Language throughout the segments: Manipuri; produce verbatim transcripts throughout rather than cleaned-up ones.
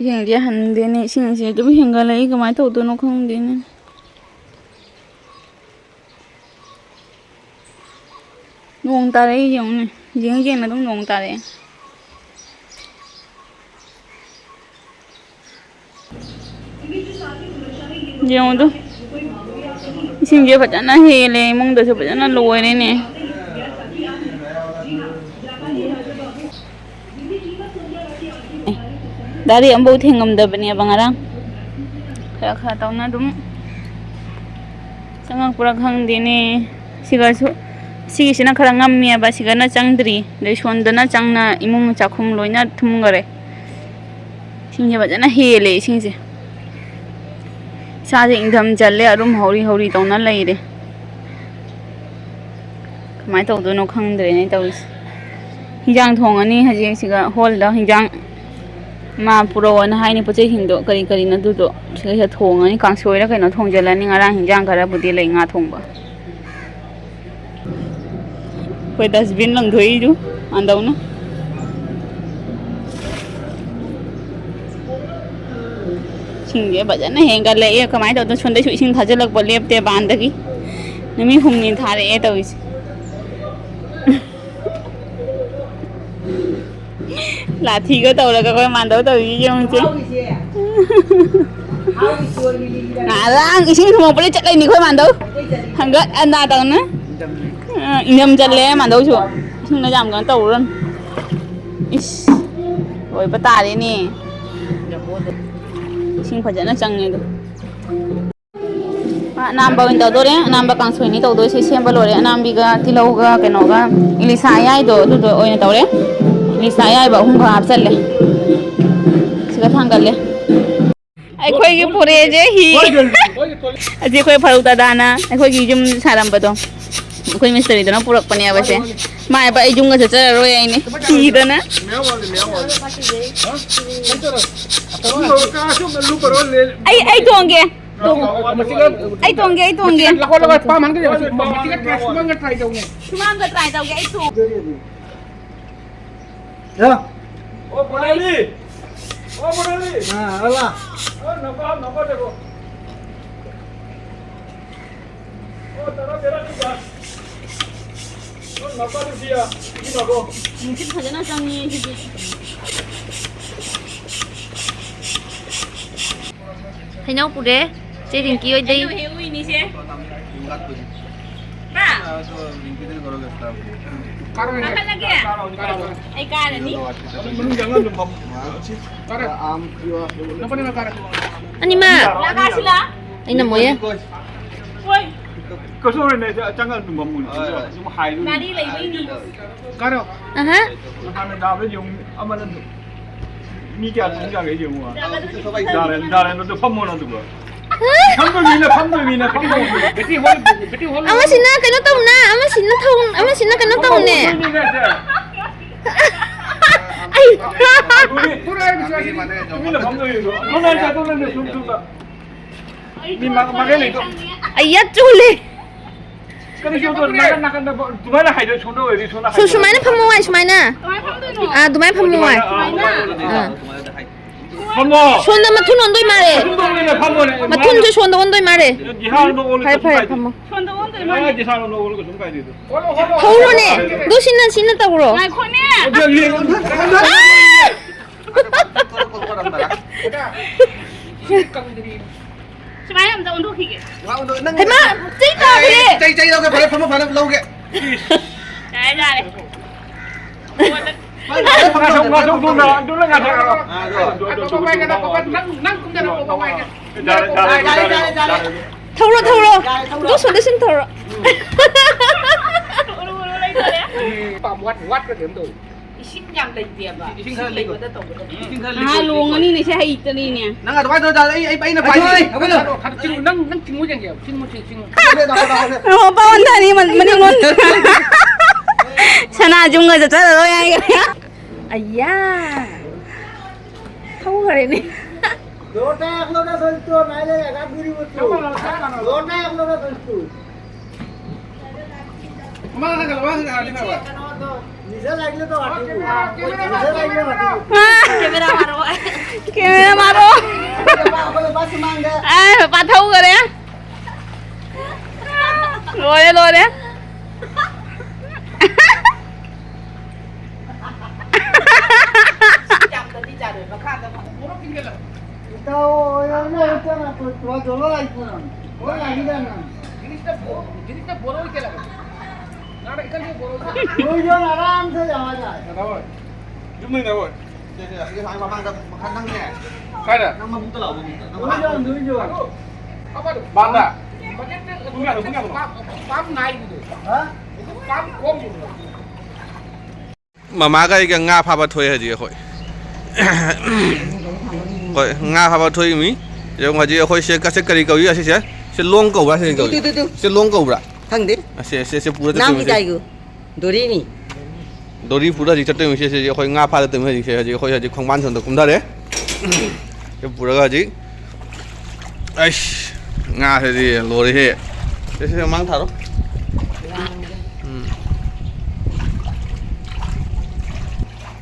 ꯏꯁꯤꯡꯁꯦ ꯍꯟꯗꯦꯅꯦ, ꯏꯁꯤꯡꯁꯦ ꯑꯗꯨꯝ ꯍꯦꯟꯒꯠꯂꯛꯏ, ꯀꯃꯥꯏꯅ ꯇꯧꯗꯣꯏꯅꯣ ꯈꯪꯗꯦꯅꯦ꯫ ꯅꯣꯡ ꯇꯥꯔꯛꯏ ꯌꯦꯡꯉꯨꯅꯦ, ꯌꯦꯡ ꯌꯦꯡꯅ ꯑꯗꯨꯝ ꯅꯣꯡ ꯇꯥꯔꯛꯑꯦ꯫ ꯌꯦꯡꯉꯨꯗꯨ, ꯏꯁꯤꯡꯁꯦ ꯐꯖꯅ ꯍꯦꯜꯂꯦ, ꯏꯃꯨꯡꯗꯁꯨ ꯐꯖꯅ ꯂꯣꯏꯔꯦꯅꯦ꯫ ꯗꯥꯏꯔꯦꯛ ꯑꯃꯐꯥꯎ ꯊꯦꯡꯉꯝꯗꯕꯅꯦꯕ ꯉꯔꯥꯡ꯫ ꯈꯔ ꯈꯔ ꯇꯧꯅ ꯑꯗꯨꯝ ꯆꯪꯉꯛꯄ꯭ꯔꯥ ꯈꯪꯗꯦꯅꯦ꯫ ꯁꯤꯒꯁꯨ, ꯁꯤꯒꯤꯁꯤꯅ ꯈꯔ ꯉꯝꯃꯦꯕ, ꯁꯤꯒꯅ ꯆꯪꯗ꯭ꯔꯤ꯫ ꯑꯗꯩ ꯁꯣꯝꯗꯅ ꯆꯪꯅ ꯏꯃꯨꯡ ꯆꯥꯛꯈꯨꯝ ꯂꯣꯏꯅ ꯊꯨꯝꯈꯔꯦ꯫ ꯏꯁꯤꯡꯁꯦ ꯐꯖꯅ ꯍꯦꯜꯂꯦ, ꯏꯁꯤꯡꯁꯦ꯫ ꯏꯁꯥꯁꯦ ꯏꯪꯊꯝ ꯆꯜꯂꯦ, ꯑꯔꯨꯝ ꯍꯧꯔꯤ ꯍꯧꯔꯤ ꯇꯧꯅ ꯂꯩꯔꯦ꯫ ꯀꯃꯥꯏꯅ ꯇꯧꯗꯣꯏꯅꯣ ꯈꯪꯗ꯭ꯔꯦꯅꯦ ꯇꯧꯔꯤꯁꯦ꯫ ꯍꯤꯟꯖꯥꯡ ꯊꯣꯡꯉꯅꯤ ꯍꯧꯖꯤꯛ ꯁꯤꯒ ꯍꯣꯜꯗ ꯍꯤꯟꯖꯥꯡ ꯃꯥ ꯄꯨꯔꯛꯑꯣꯅ ꯍꯥꯏꯅꯤ, ꯄꯣꯠ ꯆꯩꯁꯤꯡꯗꯣ ꯀꯔꯤ ꯀꯔꯤꯅꯣ ꯑꯗꯨꯗꯣ ꯁꯤꯗꯩꯁꯤꯗ ꯊꯣꯡꯉꯅꯤ꯫ ꯀꯥꯡꯁꯣꯏꯔ ꯀꯩꯅꯣ ꯊꯣꯡꯖꯤꯜꯂꯅꯤ, ꯉꯔꯥꯡ ꯍꯤꯟꯖꯥꯡ ꯈꯔꯕꯨꯗꯤ ꯂꯩ, ꯉꯥ ꯊꯣꯡꯕ꯫ ꯑꯩꯈꯣꯏ ꯗꯁꯕꯤꯟ ꯂꯪꯊꯣꯛꯏꯗꯨ ꯃꯥꯟꯗꯧꯅ꯫ ꯏꯁꯤꯡꯁꯦ ꯐꯖꯅ ꯍꯦꯟꯒꯠꯂꯛꯑꯦ꯫ ꯀꯃꯥꯏꯅ ꯇꯧꯗꯅ ꯁꯣꯝꯗꯩꯁꯨ ꯏꯁꯤꯡ ꯊꯥꯖꯤꯜꯂꯛꯄ ꯂꯦꯞꯇꯦ ꯕꯥꯟꯗꯒꯤ꯫ ꯅꯨꯃꯤꯠ ꯍꯨꯝꯅꯤ ꯊꯥꯔꯛꯑꯦ ꯇꯧꯔꯤꯁꯦ꯫ ꯂꯥꯊꯤꯒ ꯇꯧꯔꯒ ꯑꯩꯈꯣꯏ ꯃꯥꯟꯗꯧ ꯇꯧꯔꯤ ꯌꯦꯡꯉꯨꯁꯦ꯫ ꯉꯔꯥꯡ ꯏꯁꯤꯡ ꯊꯨꯝꯃꯛꯄꯗꯩ ꯆꯠꯂꯛꯏꯅꯤ ꯑꯩꯈꯣꯏ ꯃꯥꯟꯗꯧ꯫ ꯍꯪꯒꯠ ꯍꯟꯗꯥ ꯇꯧꯅ꯫ ꯑ, ꯏꯅꯝ ꯆꯜꯂꯦ ꯃꯥꯟꯗꯧꯁꯨ꯫ ꯏꯁꯤꯡꯅ ꯌꯥꯝ ꯀꯩꯅꯣ ꯇꯧꯔꯨꯔꯅꯨ꯫ ꯏꯁ, ꯂꯣꯏꯕ ꯇꯥꯔꯦꯅꯦ꯫ ꯏꯁꯤꯡ ꯐꯖꯅ ꯆꯪꯉꯦ ꯑꯗꯣ꯫ ꯑꯅꯥꯝꯕ ꯑꯣꯏꯅ ꯇꯧꯗꯣꯔꯦ꯫ ꯑꯅꯥꯝꯕ ꯀꯥꯡꯁꯣꯏꯅꯤ ꯇꯧꯗꯣꯏꯁꯦ꯫ ꯁꯦꯝꯕ ꯂꯣꯏꯔꯦ꯫ ꯑꯅꯥꯝꯕꯤꯒ ꯇꯤꯜꯍꯧꯒ ꯀꯩꯅꯣꯒ ꯏꯂꯤꯁꯥ ꯑꯌꯥꯏꯗꯣ ꯑꯗꯨꯗꯣ ꯑꯣꯏꯅ ꯇꯧꯔꯦ꯫ ꯏꯂꯤꯁꯥ ꯑꯌꯥꯏꯕ ꯑꯍꯨꯝꯈꯛ ꯍꯥꯞꯆꯜꯂꯦ꯫ ꯁꯤꯒ ꯊꯥꯡꯒꯠꯂꯦ꯫ ꯑꯩꯈꯣꯏꯒꯤ ꯄꯨꯔꯛꯑꯦꯁꯦ ꯍꯤ꯫ ꯑꯁꯤ ꯑꯩꯈꯣꯏ ꯐꯥꯔꯨꯛ ꯗꯥꯗꯥꯅ ꯑꯩꯈꯣꯏꯒꯤ ꯌꯨꯝ ꯁꯥꯔꯝꯕꯗꯣ, ꯑꯩꯈꯣꯏ ꯃꯤꯁꯇ꯭ꯔꯤꯗꯨꯅ ꯄꯨꯔꯛꯄꯅꯦꯕ ꯁꯦ꯫ ꯃꯥ ꯍꯥꯏꯕ ꯑꯩ ꯌꯨꯝꯒ ꯆꯠꯆꯔꯔꯣꯏ ꯍꯥꯏꯅꯦ ꯀꯤꯗꯅ꯫ ꯑꯩ, ꯑꯩ ꯇꯣꯡꯒꯦ꯫ ꯑꯩ ꯇꯣꯡꯒꯦ, ꯑꯩ ꯇꯣꯡꯒꯦ꯫ ꯁꯨꯃꯥꯡꯗ try ꯇꯧꯒꯦ, ꯑꯩ ꯇꯣꯡꯒꯦ꯫ ꯌꯥ? ꯑꯣ, ꯄꯣꯂꯥꯂꯤ꯫ ꯑ, ꯑꯂꯥ꯫ ꯑ, ꯅꯄꯥ, ꯅꯄꯥ ꯗꯦꯀꯣ꯫ ꯑꯣ, ꯇꯔꯥ ꯇꯦꯔꯥ ꯅꯤ ꯀꯥ꯫ ꯑꯣ, ꯅꯄꯥ ꯅꯨꯡꯁꯤꯌꯥ, ꯏ ꯅꯀꯣ꯫ ꯅꯨꯡꯁꯤꯠ ꯐꯖꯅ ꯆꯪꯉꯦ ꯁꯤꯗꯤ꯫ ꯍꯩꯅꯧ ꯄꯨꯔꯦ꯫ ꯆꯦ ꯔꯤꯡꯀꯤ ꯍꯣꯏꯗꯩ꯫ ꯀꯩꯅꯣ ꯍꯦꯛ ꯎꯏꯅꯤꯁꯦ꯫ ꯄꯥ꯫ ꯀꯥꯈꯠꯂꯒꯦ꯫ ꯑꯩ ꯀꯥꯔꯅꯤ꯫ ꯑꯅꯤꯃꯛ꯫ ꯂꯥꯛ ꯀꯥꯁꯤꯂꯥ꯫ ꯑꯩꯅ ꯃꯣꯏꯌꯦ꯫ ꯍꯣꯏ꯫ ꯀꯩꯁꯨ ꯑꯣꯏꯔꯣꯏ, ꯆꯪꯉ ꯑꯗꯨꯝ ꯐꯝꯃꯨ꯫ ꯍꯣꯏ, ꯍꯣꯏ꯫ ꯁꯨꯝ ꯍꯥꯏꯗꯣꯏꯅꯤ꯫ ꯒꯥꯔꯤ ꯂꯩꯕꯩꯅꯤ꯫ ꯀꯥꯔꯣ꯫ ꯑꯍ꯫ ꯍꯥꯟꯅ ꯗꯥꯕꯗ ꯌꯦꯡꯉꯨ, ꯑꯃꯅ ꯃꯤ ꯀꯌꯥ ꯇꯣꯡ ꯌꯥꯒꯦ ꯌꯦꯡꯉꯨ꯫ ꯗꯥꯔꯦꯟ, ꯗꯥꯔꯦꯟꯗꯣ ꯐꯝꯃꯣꯅ ꯑꯗꯨꯒ꯫ ꯐꯝꯗꯣꯏ ꯃꯤꯅ, ꯐꯝꯗꯣꯏ ꯃꯤꯅ, ꯐꯝꯗꯣꯏ ꯃꯤꯅ꯫ ꯕꯦꯇꯤ ꯍꯣꯜ, ꯕꯦꯇꯤ ꯍꯣꯜ꯫ ꯑꯃꯁꯤꯅ ꯀꯩꯅꯣ ꯇꯧꯅ, ꯑꯃꯁꯤꯅ ꯊꯧ-, ꯑꯃꯁꯤꯅ ꯀꯩꯅꯣ ꯇꯧꯅꯦ꯫ ꯑꯗꯨꯅꯤ꯫ ꯑꯩ꯫ ꯃꯤꯅ ꯐꯝꯗꯣꯏ ꯃꯤꯗꯣ꯫ ꯑꯗꯣꯝꯗ ꯅꯠꯇꯦ, ꯑꯗꯣꯝꯗ ꯅꯠꯇꯦ, ꯁꯨꯝ, ꯁꯨꯝꯗ꯫ ꯃꯤ ꯃꯥ-, ꯃꯥꯏꯀꯩ ꯂꯩꯇ꯭ꯔꯣ? ꯑꯩ ꯌꯥꯠ ꯆꯨꯂꯦ꯫ ꯀꯔꯤ ꯁꯣꯝꯗ ꯅꯥꯀꯟ ꯅꯥꯀꯟꯗ ꯑꯗꯨꯃꯥꯏꯅ ꯍꯥꯏꯗꯣꯏ ꯁꯣꯝꯗ ꯑꯣꯏꯔꯗꯤ ꯁꯣꯝꯗ ꯁꯨ-, ꯍꯥꯏꯗꯣꯏ꯫ ꯁꯨꯃꯥꯏꯅ ꯐꯝꯃꯣ ꯍꯥꯏ, ꯁꯨꯃꯥꯏꯅ꯫ ꯀꯃꯥꯏꯅ ꯐꯝꯗꯣꯏꯅꯣ? ꯑꯥ, ꯑꯗꯨꯃꯥꯏꯅ ꯐꯝꯃꯣ ꯍꯥꯏ꯫ ꯑꯗꯨꯃꯥꯏꯅ, ꯑꯥ, ꯑꯥ, ꯑꯥ꯫ ꯑꯗꯨꯃꯥꯏꯅ ꯍꯥꯏ꯫ ꯐꯝꯃꯣ꯫ ꯁꯣꯝꯗ ꯃꯊꯨꯟ ꯑꯣꯟꯗꯣꯏ ꯃꯥꯜꯂꯦ꯫ ꯁꯣꯝꯗ ꯑꯣꯏꯅ ꯐꯝꯃꯣꯅꯦ꯫ ꯃꯊꯨꯟꯁꯨ ꯁꯣꯝꯗ ꯑꯣꯟꯗꯣꯏ ꯃꯥꯜꯂꯦ꯫ ꯗꯤꯍꯥꯔꯗ ꯑꯣꯜꯂꯒ ꯐꯔꯦ, ꯀꯩꯁꯨꯝ ꯐꯔꯦ, ꯀꯥꯏꯗꯦ꯫ ꯐꯝꯃꯣ꯫ ꯁꯣꯝꯗ ꯑꯣꯟꯗꯣꯏ ꯃꯥꯜꯂꯦ꯫ ꯑꯦ, ꯗꯤꯍꯥꯔꯗ ꯑꯣꯜꯂꯒ ꯀꯩꯁꯨꯝ ꯀꯥꯏꯗꯦ ꯑꯗꯣ꯫ ꯊꯧꯔꯣꯅꯦ꯫ ꯑꯗꯨ ꯁꯤꯟꯅ, ꯁꯤꯟꯅ ꯇꯧꯔꯣ꯫ ꯉꯥꯏꯈꯣꯅꯦ꯫ ꯑꯗꯨ ꯌꯦꯡꯉꯣ꯫ ꯁꯨꯃꯥꯏꯅ ꯑꯝꯇ ꯑꯣꯟꯊꯣꯛꯈꯤꯒꯦ꯫ ꯋꯥ, ꯅꯪ ꯍꯩꯃꯥ! ꯆꯩ ꯇꯥꯈ꯭ꯔꯦ! ꯑꯦ, ꯆꯩ, ꯆꯩ ꯂꯧꯒꯦ, ꯐꯔꯦ, ꯐꯝꯃꯣ, ꯐꯔꯦ, ꯂꯧꯒꯦ꯫ ꯌꯥꯔꯦ, ꯌꯥꯔꯦ꯫ ꯐꯔꯦ, ꯐꯔꯦ, ꯐꯝꯃꯣ, ꯉꯥꯊꯣꯛ, ꯐꯔꯦ, ꯉꯥꯊꯣꯛ, ꯐꯝꯃꯣ, ꯐꯔꯦ꯫ ꯉꯥꯊꯣꯛ, ꯉꯥꯊꯣꯛ, ꯉꯥꯊꯣꯛ꯫ ꯑꯥ, ꯑꯗꯣ, ꯑꯗꯣ, ꯑꯗꯣ, ꯑꯗꯣ, ꯑꯗꯣ, ꯅꯪ, ꯅꯪ ꯀꯨꯝꯗꯔꯣ, ꯄꯥꯄꯥ ꯍꯣꯏꯅ꯫ ꯌꯥꯔꯦ, ꯌꯥꯔꯦ, ꯌꯥꯔꯦ, ꯌꯥꯔꯦ, ꯌꯥꯔꯦ꯫ ꯊꯧꯔꯣ, ꯊꯧꯔꯣ꯫ ꯌꯥꯔꯦ, ꯊꯧꯔꯣ꯫ ꯑꯗꯨ ꯁꯣꯝꯗ ꯁꯨꯝ ꯊꯧꯔꯣ꯫ ꯄꯥꯝ ꯋꯥꯠ-, ꯋꯥꯠꯄ꯭ꯔꯥ ꯀꯩꯅꯣꯝ ꯇꯧꯔꯦ꯫ ꯏꯁꯤꯡ ꯌꯥꯝ ꯂꯩꯇꯦꯕ꯫ ꯏꯁꯤꯡ ꯈꯔ ꯂꯩꯕ꯫ ꯂꯩꯕꯗ ꯇꯧꯒꯗꯕꯅꯤ꯫ ꯏꯁꯤꯡ ꯈꯔ ꯅꯍꯥꯟ ꯂꯩꯕ꯫ ꯂꯣꯡꯉꯅꯤꯅꯦ, ꯁꯤ ꯍꯩꯇꯅꯤꯅꯦ꯫ ꯅꯪ ꯑꯗꯨꯃꯥꯏꯅ ꯇꯧꯔ ꯇꯥꯔꯗꯤ ꯑꯩ, ꯑꯩ, ꯑꯩꯅ ꯄꯥꯏꯅꯤ꯫ ꯍꯣꯏ, ꯍꯣꯏ꯫ ꯅꯪ, ꯅꯪ ꯆꯤꯡꯉꯨ ꯌꯦꯡꯒꯦ꯫ ꯆꯤꯡꯉꯨ, ꯆꯤꯡꯉꯨ, ꯆꯤꯡꯉꯨ꯫ ꯅꯥꯀꯣꯡ ꯇꯥꯅꯤ, ꯃꯅꯤꯡꯂꯣꯝ꯫ ꯁꯅꯥ ꯌꯨꯝꯒ ꯆꯠꯆꯔꯔꯣꯏ ꯍꯥꯏꯈ꯭ꯔꯦ꯫ ꯑꯌꯥ꯫ ꯊꯧꯈ꯭ꯔꯦꯅꯦ꯫ ꯂꯣꯇꯥ ꯑꯦꯛꯂꯣꯇꯥ ꯁꯣꯏꯇꯣ, ꯅꯥꯏꯂꯦ ꯌꯥꯒꯥ ꯒꯨꯔꯤ ꯃꯨꯠꯇꯨ꯫ ꯂꯣꯇꯥ ꯑꯦꯛꯂꯣꯇꯥ ꯁꯣꯏꯇꯣ꯫ ꯃꯥꯅ ꯀꯩꯅꯣ, ꯃꯥꯅ ꯀꯩꯅꯣ ꯍꯥꯏꯔꯗꯤ ꯐꯕ꯫ ꯅꯤꯁꯥ ꯂꯥꯛꯂꯦ ꯇꯧ ꯍꯥꯏꯗꯤ꯫ ꯅꯤꯁꯥ ꯂꯥꯛꯂꯦ ꯍꯥꯏꯗꯤ꯫ ꯀꯦꯃꯦꯔꯥ ꯃꯥꯔꯣ꯫ ꯀꯦꯃꯦꯔꯥ ꯃꯥꯔꯣ꯫ ꯑꯩꯈꯣꯏ ꯂꯨꯄꯥ ꯁꯨꯃꯥꯡꯗ꯫ ꯑꯦ, ꯄꯥꯊꯧꯈꯔꯦ꯫ ꯂꯣꯏꯔꯦ, ꯂꯣꯏꯔꯦ꯫ ꯏꯇꯥꯎ, ꯑꯣꯏꯔꯝꯅꯦ, ꯏꯇꯥꯎ, ꯇꯨꯋꯥ ꯗꯣꯂꯔ ꯑꯥꯏ ꯐꯣꯟ꯫ ꯍꯣꯏ, ꯂꯥꯛꯏꯗꯅ꯫ ꯂꯣꯏꯗꯣꯏ ꯑꯔꯥꯝꯁꯦ ꯌꯥꯝ ꯍꯥꯏ ꯇꯥꯏ꯫ ꯌꯨꯝ ꯂꯩꯅꯕ ꯑꯣꯏ꯫ ꯁꯦ, ꯁꯦ, ꯑꯁꯤꯒꯤ ꯁ꯭ꯋꯥꯏ ꯃꯃꯥꯡꯗ ꯃꯈꯥ ꯅꯪꯅꯦ꯫ ꯀꯥꯏꯗ? ꯅꯪ ꯃꯕꯨꯛꯇ ꯂꯥꯛꯑꯣ, ꯃꯕꯨꯛꯇ꯫ ꯅꯪ ꯂꯣꯏꯗꯣꯏ, ꯃꯕꯨꯛꯇ꯫ ꯂꯣꯏꯗꯣꯏ꯫ ꯕꯥꯟꯗ? ꯄꯨꯡ ꯀꯌꯥꯗ, ꯄꯨꯡ ꯀꯌꯥꯗꯅꯣ? ꯄꯥꯝ, ꯄꯥꯝ ꯅꯥꯏꯕꯗꯣ꯫ ꯍꯥ? ꯄꯥꯝ ꯀꯣꯝꯕꯗꯣ꯫ ꯃꯃꯥꯒ ꯑꯩꯒ ꯉꯥ ꯐꯥꯕ ꯊꯣꯛꯑꯦ ꯍꯧꯖꯤꯛ ꯑꯩꯈꯣꯏ꯫ ꯍꯣꯏ, ꯉꯥ ꯐꯥꯕ ꯊꯣꯛꯏ ꯃꯤ꯫ ꯌꯦꯡꯉꯨ, ꯍꯧꯖꯤꯛ ꯑꯩꯈꯣꯏ ꯁꯦ ꯀ-, ꯁꯦ ꯀꯔꯤ ꯀꯧꯏ ꯑꯁꯤꯁꯦ? ꯁꯦ ꯂꯣꯡ ꯀꯧꯕ꯭ꯔꯥ? ꯁꯦ ꯀꯔꯤ ꯀꯧꯏ? ꯇꯨ, ꯇꯨ, ꯇꯨ꯫ ꯁꯦ ꯂꯣꯡ ꯀꯧꯕ꯭ꯔꯥ? ꯈꯪꯗꯦ꯫ ꯑꯁꯦ, ꯑꯁꯦ, ꯁꯦ ꯄꯨꯔ ꯆꯠꯇꯣꯏ ꯃꯤ ꯁꯦ꯫ ꯗꯣꯔꯤꯅꯤ꯫ ꯗꯣꯔꯤ ꯄꯨꯔ ꯍꯧꯖꯤꯛ ꯆꯠꯇꯣꯏ ꯃꯤ ꯁꯦ, ꯁꯦ ꯑꯩꯈꯣꯏ ꯉꯥ ꯐꯥ ꯆꯠꯇꯣꯏ ꯃꯤ ꯍꯧꯖꯤꯛ ꯁꯦ꯫ ꯍꯧꯖꯤꯛ ꯑꯩꯈꯣꯏ ꯍꯧꯖꯤꯛ ꯈꯣꯡꯕꯥꯟ ꯁꯣꯝꯗ ꯀꯨꯝꯊꯔꯦ꯫ ꯁꯦ ꯄꯨꯔꯒ ꯍꯧꯖꯤꯛ ꯑꯩꯁ, ꯉꯥꯁꯤꯗꯤ ꯂꯣꯏꯔꯦꯍꯦ꯫ ꯁꯦ, ꯁꯦ, ꯃꯥꯡ ꯊꯥꯔꯣ꯫ ꯎꯝ꯫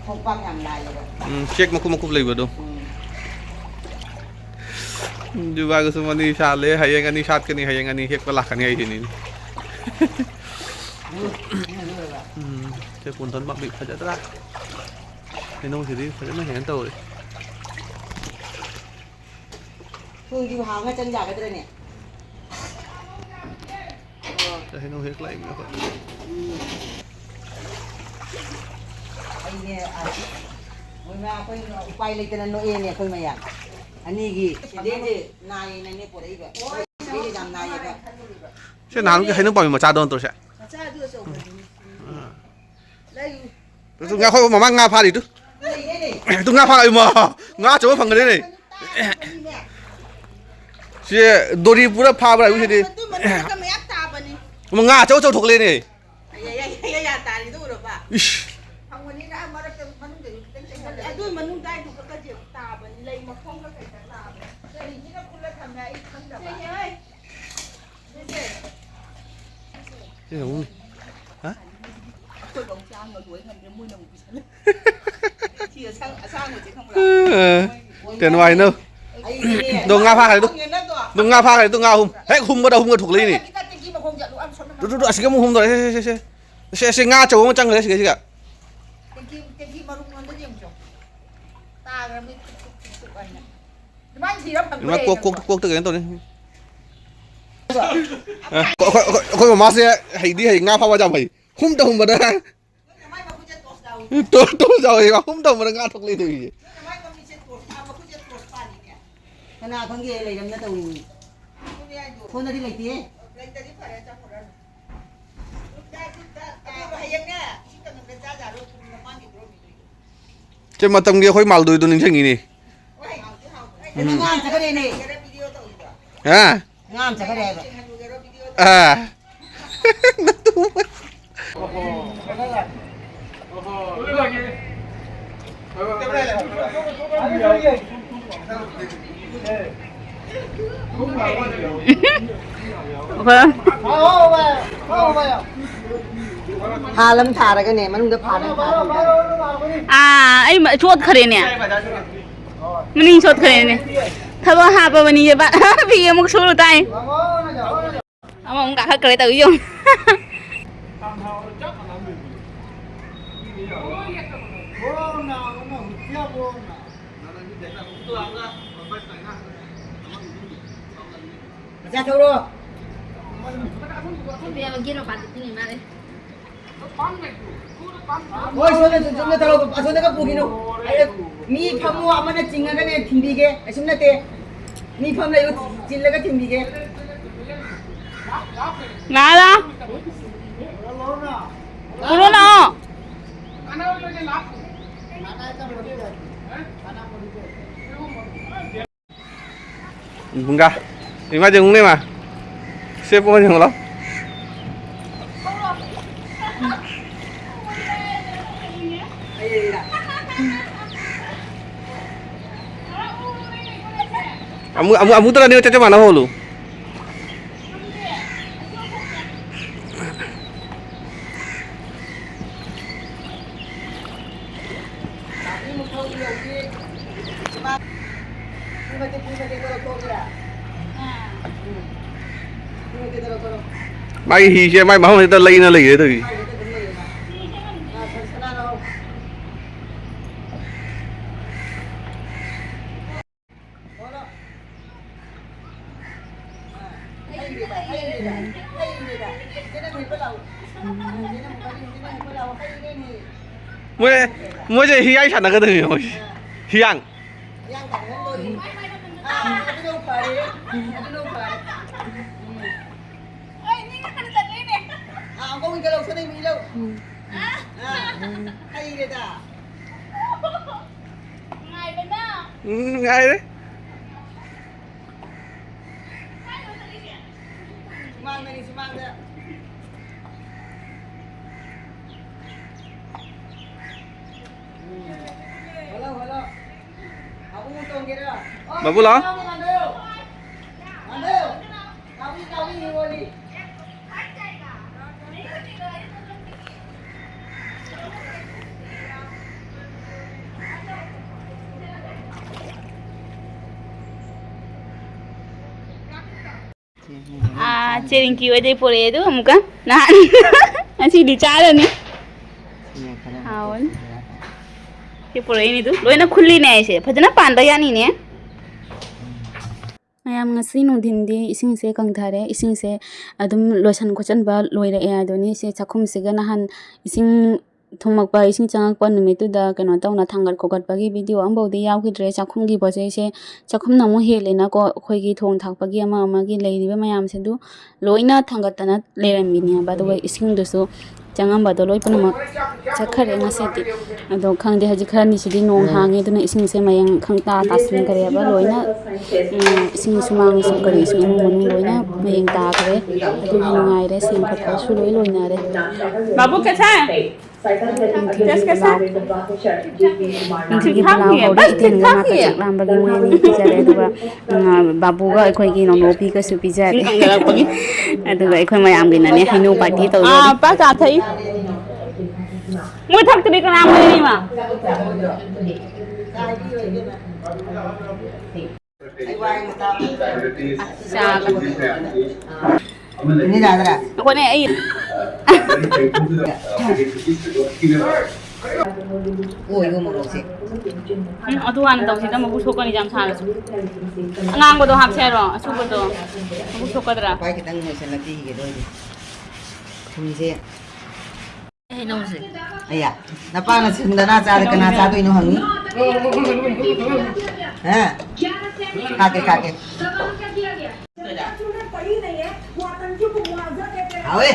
ꯈꯣꯡꯄꯥꯛ ꯌꯥꯝ ꯂꯥꯏꯌꯦꯕ꯫ ꯎꯝ, ꯆꯦꯛ ꯃꯀꯨꯞ ꯃꯀꯨꯞ ꯂꯩꯕꯗꯣ꯫ ꯎꯝ꯫ ꯖꯨꯕꯥꯒꯁꯨ ꯑꯅꯤ ꯁꯥꯠꯂꯦ, ꯍꯌꯦꯡ ꯑꯅꯤ ꯁꯥꯠꯀꯅꯤ, ꯍꯌꯦꯡ ꯑꯅꯤ ꯍꯦꯛꯄ ꯂꯥꯛꯀꯅꯤ ꯍꯥꯏꯁꯤꯅꯤꯅꯦ꯫ ꯎꯝ, ꯁꯦ ꯄꯨꯟꯊꯣꯟ ꯄꯥꯝꯕꯤ ꯐꯖꯗ꯭ꯔꯥ? ꯍꯩꯅꯧꯁꯤꯗꯤ ꯐꯖꯅ ꯀꯩꯅꯣ ꯇꯧꯔꯦ꯫ ꯊꯣꯡꯁꯤꯕꯨ ꯍꯥꯡꯉ ꯆꯪ ꯌꯥꯒꯗ꯭ꯔꯅꯦ? ꯑꯣ꯫ ꯁꯦ ꯍꯩꯅꯧ ꯍꯦꯛ ꯂꯥꯛꯏꯅꯦ ꯑꯩꯈꯣꯏ꯫ ꯎꯝ꯫ ꯑꯩꯅꯦ, ꯑ, ꯃꯣꯏ ꯃꯌꯥꯝ ꯑꯩꯈꯣꯏ ꯎꯄꯥꯏ ꯂꯩꯇꯅ ꯅꯣꯛꯑꯦꯅꯦ ꯑꯩꯈꯣꯏ ꯃꯌꯥꯝ꯫ ꯑꯅꯤꯒꯤ ꯁꯤꯗꯩꯁꯦ ꯅꯥꯏꯌꯦꯅꯅꯦ ꯄꯣꯔꯛꯏꯕ꯫ ꯁꯤꯗꯩꯁꯦ ꯌꯥꯝ ꯅꯥꯏꯌꯦꯕ꯫ ꯁꯦ ꯅꯍꯥꯟꯃꯨꯛꯀꯤ ꯍꯩꯅꯧ ꯄꯥꯝꯕꯤ ꯃꯆꯥꯗꯣ ꯅꯠꯇ꯭ꯔꯣ ꯁꯦ? ꯃꯆꯥꯗꯨ ꯑꯆꯧꯕꯗꯨꯅꯤ꯫ ꯑꯥ꯫ ꯂꯩ꯫ ꯇꯨ, ꯇꯨ, ꯉꯥꯈꯣ, ꯃꯃꯥ ꯉꯥ ꯐꯥꯔꯤ ꯇꯨ꯫ ꯂꯩ, ꯂꯩ, ꯂꯩ꯫ ꯇꯨ ꯉꯥ ꯐꯥꯔ, ꯏꯃꯥ! ꯉꯥ ꯑꯆꯧꯕ ꯐꯪꯒꯗꯣꯏꯅꯦ꯫ ꯁꯤ ꯗꯣꯔꯤ ꯄꯨꯔ ꯐꯥꯕ꯭ꯔꯥ ꯍꯥꯏꯕ ꯁꯤꯗꯤ? ꯑꯗꯨ ꯃꯅꯨꯡꯗ ꯉꯥ ꯑꯆꯧ ꯑꯆꯧ ꯊꯣꯛꯂꯛꯑꯦꯅꯦ꯫ ꯑꯌꯥ, ꯑꯌꯥ, ꯑꯌꯥ, ꯑꯌꯥ, ꯇꯥꯔꯤꯗꯣ ꯎꯔꯕ? ꯏꯁ꯫ ꯐꯪꯕꯅꯤꯅ ꯃꯔꯛꯇ ꯃꯅꯨꯡꯗꯁꯨ ꯈꯤꯇꯪ ꯆꯪꯍꯜꯂꯦ꯫ ꯑꯗꯨ ꯃꯅꯨꯡ ꯗꯥꯏꯗꯨꯒ ꯀꯖꯦꯛ ꯇꯥꯕꯅꯤ, ꯂꯩ ꯃꯈꯣꯡꯒ ꯀꯩꯗ ꯇꯥꯕꯅꯤ꯫ ꯀꯔꯤꯒꯤꯅ ꯄꯨꯜꯂ ꯊꯝꯃꯦ ꯑꯩ ꯈꯪꯗꯕ꯫ ꯁꯦ, ꯍꯦ꯫ ꯁꯤꯁꯦ ꯑꯃꯨꯛ ꯑꯉꯥꯡꯅ ꯂꯣꯏ ꯉꯝꯗ꯭ꯔꯦ, ꯃꯣꯏꯅ ꯑꯃꯨꯛ ꯄꯤꯁꯜꯂꯦ꯫ ꯁꯤ ꯑꯁꯥꯡ-, ꯑꯁꯥꯡꯕꯁꯦ ꯈꯪꯕ꯭ꯔꯥ? ꯑ, ꯃꯣꯏꯒꯤ ꯀꯩꯅꯣ ꯍꯥꯏꯅꯣ? ꯑꯩꯗꯤꯅꯦ, ꯑꯗꯣ ꯉꯥ ꯐꯥꯈ꯭ꯔꯦ, ꯑꯗꯣ꯫ ꯐꯪꯉꯦ ꯅꯠꯇ꯭ꯔꯣ? ꯑꯗꯨꯝ ꯉꯥ ꯐꯥꯈ꯭ꯔꯦ, ꯑꯗꯨꯝ ꯉꯥ ꯑꯍꯨꯝ꯫ ꯍꯦꯛ ꯍꯨꯝꯕꯗ ꯑꯍꯨꯝꯒ ꯊꯣꯛꯂꯛꯏꯅꯦ꯫ ꯇꯦꯡꯀꯤ ꯃꯈꯣꯡꯁꯦ ꯑꯗꯨ ꯌꯥꯝ ꯁꯣꯟꯅ ꯇꯨ, ꯇꯨ, ꯇꯨ, ꯑꯁꯤꯒ ꯑꯃꯨꯛ ꯍꯨꯝꯗꯣꯔꯦ꯫ ꯁꯦ, ꯁꯦ, ꯁꯦ, ꯁꯦ꯫ ꯁꯦ, ꯁꯦ, ꯉꯥ ꯑꯆꯧꯕ ꯑꯃ ꯆꯪꯈ꯭ꯔꯦ ꯁꯤꯒ, ꯁꯤꯒ꯫ ꯇꯦꯡꯀꯤ, ꯇꯦꯡꯀꯤ ꯃꯔꯨꯝ ꯂꯣꯟꯗ ꯌꯦꯡꯉꯨꯆꯣ꯫ ꯇꯥꯈ꯭ꯔꯕꯅꯤ, ꯇꯨꯛ, ꯇꯨꯛ, ꯇꯨꯛ, ꯇꯨꯛ ꯍꯥꯏꯅ꯫ ꯑꯗꯨꯃꯥꯏꯅ ꯊꯤꯔ ꯐꯪꯕ ꯏꯃꯥ, ꯀꯣꯛ, ꯀꯣꯛ, ꯂꯩꯔꯝꯃꯣ꯫ ꯀꯣꯛꯇ ꯀꯩꯅꯣ ꯇꯧꯅꯤ꯫ ꯑ, ꯑꯩꯈꯣꯏ, ꯑꯩꯈꯣꯏ, ꯑꯩꯈꯣꯏ ꯃꯃꯥꯁꯦ ꯍꯩꯗꯤ ꯍꯩ, ꯉꯥ ꯐꯥꯕ ꯌꯥꯝ ꯍꯩ꯫ ꯍꯨꯝꯗ ꯍꯨꯝꯕꯗ꯫ ꯇꯣ-, ꯇꯣ ꯆꯥꯎꯋꯦ, ꯃꯐꯝ ꯇꯧꯕꯗ ꯉꯥ ꯊꯣꯛꯂꯛꯏ ꯇꯧꯔꯤꯁꯦ꯫ ꯀꯅꯥ ꯈꯪꯒꯦ, ꯂꯩꯔꯝꯅ ꯇꯧꯔꯤꯅꯤ꯫ ꯐꯣꯟꯗꯗꯤ ꯂꯩꯇꯦꯍꯦ꯫ ꯆꯦ, ꯃꯇꯝꯒꯤ ꯑꯩꯈꯣꯏ ꯃꯥꯜꯗꯣꯏꯗꯣ ꯅꯤꯡꯁꯤꯡꯉꯤꯅꯦ꯫ ꯎꯝ꯫ ꯉꯥ ꯆꯠꯈ꯭ꯔꯦꯅꯦ꯫ ꯍꯥ? ꯉꯥ ꯑꯃ ꯆꯠꯈ꯭ꯔꯦ ꯍꯥꯏꯕ꯫ ꯑꯥ꯫ ꯑꯩꯈꯣꯏ ꯍꯥꯜꯂꯝ ꯊꯥꯔꯒꯅꯦ, ꯃꯅꯨꯡꯗ ꯐꯥꯜꯂꯝ ꯊꯥꯔꯒꯅꯦ꯫ ꯑꯥ, ꯑꯩ ꯃ-, ꯆꯣꯠꯈ꯭ꯔꯦꯅꯦ꯫ ꯃꯅꯤꯡ ꯆꯣꯠꯈ꯭ꯔꯦꯅꯦ꯫ ꯊꯕꯛ ꯍꯥꯞꯄꯕꯅꯤ ꯏꯕꯦꯝꯃ꯫ ꯐꯤ ꯑꯃꯨꯛ ꯁꯨꯔꯨ ꯇꯥꯏ꯫ ꯑꯃꯃꯨꯛ ꯀꯥꯈꯠꯈ꯭ꯔꯦ ꯇꯧꯏ ꯌꯦꯡꯉꯨ꯫ ꯃꯆꯥ ꯊꯧꯔꯣ꯫ ꯏꯕꯦꯝꯃ, ꯒꯦꯠ ꯃꯄꯥꯟꯗ ꯇꯤꯡꯉꯤ ꯃꯥꯜꯂꯦ꯫ ꯍꯣꯏ, ꯁꯣꯝꯗ, ꯁꯣꯝꯗ ꯇꯧꯔꯣ, ꯑꯁꯣꯝꯗꯒ ꯄꯨꯈꯤꯅꯨ꯫ ꯑꯩ, ꯃꯤ ꯐꯝꯃꯣ, ꯑꯃꯅ ꯆꯤꯡꯉꯒꯅꯦ ꯊꯤꯟꯕꯤꯒꯦ, ꯀꯩꯁꯨꯝ ꯅꯠꯇꯦ꯫ ꯃꯤ ꯐꯝ ꯂꯩꯌꯨ, ꯆꯤꯜꯂꯒ ꯊꯤꯟꯕꯤꯒꯦ꯫ ꯂꯥꯛꯑꯣ, ꯂꯥꯛꯑꯣ꯫ ꯄꯨꯔꯣ ꯂꯥꯛꯑꯣ꯫ ꯕꯨꯡꯒꯥ, ꯏꯃꯥ ꯆꯪꯉꯨꯅꯦ ꯏꯃꯥ꯫ ꯁꯦ ꯄꯣ ꯌꯦꯡꯉꯨ ꯂꯥꯎ꯫ ꯑꯃꯨꯛ, ꯑꯃꯨꯛ, ꯑꯃꯨꯛꯇ ꯅꯤꯌꯣ ꯆꯠ ꯆꯞ ꯃꯥꯟꯅ ꯍꯣꯜꯂꯨ꯫ ꯃꯥꯒꯤ ꯍꯤꯁꯦ ꯃꯥꯏ ꯃꯐꯝ ꯍꯦꯛꯇ ꯂꯩꯅ ꯂꯩꯔꯦ ꯇꯧꯔꯤꯁꯦ꯫ ꯃꯣꯏ, ꯃꯣꯏꯁꯦ ꯍꯤꯌꯥꯏ ꯁꯥꯟꯅꯒꯗꯕꯅꯤ ꯃꯣꯏꯁꯦ꯫ ꯍꯤꯌꯥꯡ꯫ ꯎꯝ, ꯅꯨꯡꯉꯥꯏꯔꯦ꯫ ꯁꯨꯃꯥꯡꯗꯅꯤ, ꯁꯨꯃꯥꯡꯗ꯫ Hello, hello. ꯑꯕꯨꯡꯉꯣ ꯇꯣꯡꯒꯦꯔꯥ? ꯑꯣ, ꯕꯥꯕꯨ ꯂꯥꯛꯑꯣ꯫ ꯂꯥꯛꯑꯣ, ꯂꯥꯛꯑꯣ꯫ ꯂꯥꯛꯑꯣ꯫ ꯀꯥꯎꯏ, ꯀꯥꯎꯏ, ꯍꯤꯡꯒꯣꯜꯅꯤ꯫ ꯑꯥ, ꯆꯦ ꯔꯤꯡꯀꯤ ꯍꯣꯏꯗꯩ ꯄꯨꯔꯛꯑꯦ ꯑꯗꯨ ꯑꯃꯨꯛꯀ꯫ ꯅꯍꯥꯟ꯫ ꯉꯁꯤꯗꯤ ꯆꯥꯔꯅꯤ꯫ ꯍꯥꯎꯅꯤ꯫ ꯁꯤ ꯄꯨꯔꯛꯏꯅꯤꯗꯨ ꯂꯣꯏꯅ ꯈꯨꯜꯂꯤꯅꯦ ꯑꯩꯁꯦ꯫ ꯐꯖꯅ ꯄꯥꯟꯕ ꯌꯥꯅꯤꯅꯦ꯫ ꯃꯌꯥꯝ, ꯉꯁꯤ ꯅꯨꯡꯊꯤꯟꯗꯤ ꯏꯁꯤꯡꯁꯦ ꯀꯪꯊꯔꯦ꯫ ꯏꯁꯤꯡꯁꯦ ꯑꯗꯨꯝ ꯂꯣꯏꯁꯟ ꯈꯣꯠꯆꯟꯕ ꯂꯣꯏꯔꯛꯑꯦ ꯑꯗꯨꯅꯤ꯫ ꯁꯤ ꯆꯥꯛꯈꯨꯝꯁꯤꯒ ꯅꯍꯥꯟ ꯏꯁꯤꯡ ꯊꯨꯝꯃꯛꯄ, ꯏꯁꯤꯡ ꯆꯪꯉꯛꯄ ꯅꯨꯃꯤꯠꯇꯨꯗ ꯀꯩꯅꯣ ꯇꯧꯅ ꯊꯥꯡꯒꯠ ꯈꯣꯀꯠꯄꯒꯤ ꯚꯤꯗꯤꯑꯣ ꯑꯝꯐꯥꯎꯗꯤ ꯌꯥꯎꯈꯤꯗ꯭ꯔꯦ꯫ ꯆꯥꯛꯈꯨꯝꯒꯤ ꯄꯣꯠ ꯆꯩꯁꯦ, ꯆꯥꯛꯈꯨꯝꯅ ꯑꯃꯨꯛ ꯍꯦꯜꯂꯦꯅꯀꯣ ꯑꯩꯈꯣꯏꯒꯤ ꯊꯣꯡ ꯊꯥꯛꯄꯒꯤ ꯑꯃ ꯑꯃꯒꯤ ꯂꯩꯔꯤꯕ ꯃꯌꯥꯝꯁꯦ ꯑꯗꯨ ꯂꯣꯏꯅ ꯊꯥꯡꯒꯠꯇꯅ ꯂꯩꯔꯝꯃꯤꯅꯦꯕ꯫ ꯑꯗꯨꯒ ꯏꯁꯤꯡꯗꯨꯁꯨ ꯆꯪꯉꯝꯕꯗꯣ ꯂꯣꯏ ꯄꯨꯝꯅꯃꯛ ꯆꯠꯈꯔꯦ ꯉꯁꯤꯗꯤ꯫ ꯑꯗꯣ ꯈꯪꯗꯦ, ꯍꯧꯖꯤꯛ ꯈꯔꯅꯤꯁꯤꯗꯤ ꯅꯣꯡ ꯍꯥꯡꯉꯦ, ꯑꯗꯨꯅ ꯏꯁꯤꯡꯁꯦ ꯃꯌꯦꯡ ꯈꯪꯇꯥ ꯇꯥꯁꯤꯟꯈꯔꯦꯕ ꯂꯣꯏꯅ꯫ ꯎꯝ, ꯏꯁꯤꯡ ꯁꯨꯃꯥꯡꯁꯨ ꯀꯔꯤꯁꯨ ꯏꯃꯨꯡ ꯃꯅꯨꯡ ꯂꯣꯏꯅ ꯃꯌꯦꯡ ꯇꯥꯈꯔꯦ꯫ ꯑꯗꯨꯒꯤ ꯅꯨꯡꯉꯥꯏꯔꯦ, ꯁꯦꯡ ꯈꯣꯠꯄꯁꯨ ꯂꯣꯏ ꯂꯣꯏꯅꯔꯦ꯫ ꯕꯥꯕꯨ ꯀꯩꯁꯥ? ꯅꯨꯡꯊꯤꯜꯒꯤ ꯄꯨꯂꯥꯎ ꯍꯧꯔꯦ, ꯏꯇꯦꯟꯒ ꯃꯥꯒ ꯆꯥꯛ ꯂꯥꯝꯕꯒꯤ ꯃꯣꯏ ꯑꯅꯤ ꯄꯤꯖꯔꯦ꯫ ꯑꯗꯨꯒ, ꯎꯝ, ꯕꯥꯕꯨꯒ ꯑꯩꯈꯣꯏꯒꯤ ꯅꯥꯎꯅꯨꯄꯤꯒꯁꯨ ꯄꯤꯖꯔꯦ꯫ ꯑꯗꯨꯒ ꯑꯩꯈꯣꯏ ꯃꯌꯥꯝꯒꯤꯅꯅꯦ ꯍꯩꯅꯧ ꯄꯥꯔꯇꯤ ꯇꯧꯖꯔꯤ꯫ ꯑꯥ, ꯄꯥ ꯆꯥ ꯊꯛꯏ꯫ ꯃꯣꯏ ꯊꯛꯇꯕꯤ ꯀꯅꯥ ꯃꯣꯏ ꯑꯅꯤꯃꯛ? ꯑꯆꯥ꯫ ꯅꯤꯗꯥꯗ꯭ꯔꯥ? ꯑꯩꯈꯣꯏꯅꯦ ꯑꯩ꯫ ꯑꯣꯏꯕ ꯃꯣꯔꯣꯛꯁꯦ꯫ ꯎꯝ, ꯑꯗꯨ ꯍꯥꯟꯅ ꯇꯧꯁꯤꯗ ꯃꯕꯨꯛ ꯁꯣꯛꯀꯅꯤ ꯌꯥꯝ ꯁꯥꯔꯁꯨ꯫ ꯑꯉꯥꯡꯕꯗꯣ ꯍꯥꯞꯁꯦ ꯍꯥꯏꯔꯣ? ꯑꯁꯨꯕꯗꯣ? ꯃꯕꯨꯛ ꯁꯣꯛꯀꯗ꯭ꯔꯥ? ꯈ꯭ꯋꯥꯏ ꯈꯤꯇꯪ ꯅꯣꯏꯁꯜꯂꯛꯈꯤꯒꯦ ꯑꯗꯨ ꯑꯣꯏꯗꯤ꯫ ꯊꯨꯝꯁꯦ꯫ ꯍꯩꯅꯧꯁꯦ꯫ ꯑꯌꯥ, ꯅꯄꯥꯅ ꯁꯤꯟꯗꯅ ꯆꯥꯔꯦ, ꯀꯅꯥ ꯆꯥꯗꯣꯏꯅꯣ ꯍꯪꯉꯤ? ꯍꯥ? ꯈꯥꯛꯀꯦ, ꯈꯥꯛꯀꯦ꯫ ꯍꯥꯎꯋꯦ꯫